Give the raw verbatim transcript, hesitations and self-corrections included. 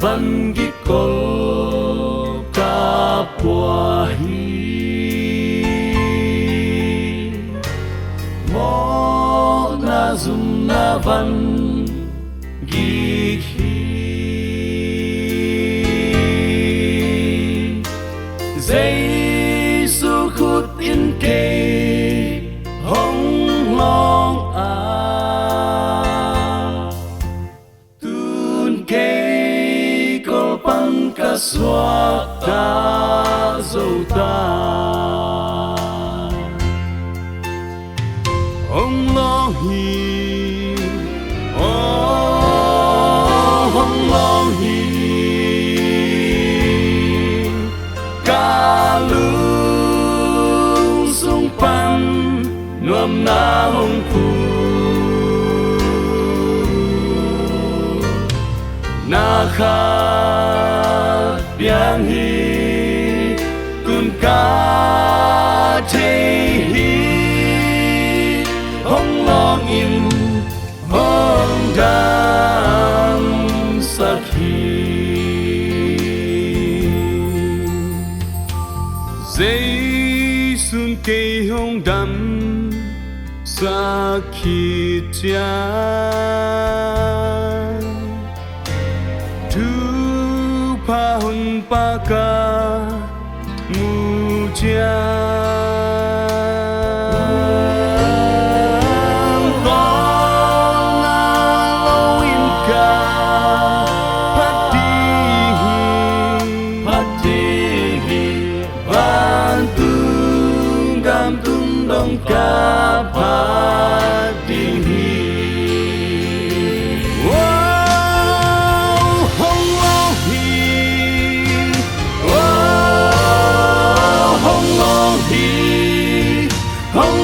van gik kol ka pua hi. Mawhna zumna van gik hi. Jesu khut in kei hong lawng a, tun kei kol pan ka suakta zo ta. Hong lawng hi, aw, hong lawng hi. Ka lungsung pan nuamna hong phu. Na khat piang hi, tun ka thei hi. Hong lawng in hong damsak hi. Jesu'n kei hong damsak hi ciang, thupha Honpa ka mu ciang, kawlna lo in ka phat ding hi, phat ding hi. Vantung gam tung dong ka phat ding hi. Wow, hong lawng hi. Wow, hong lawng hi. Hong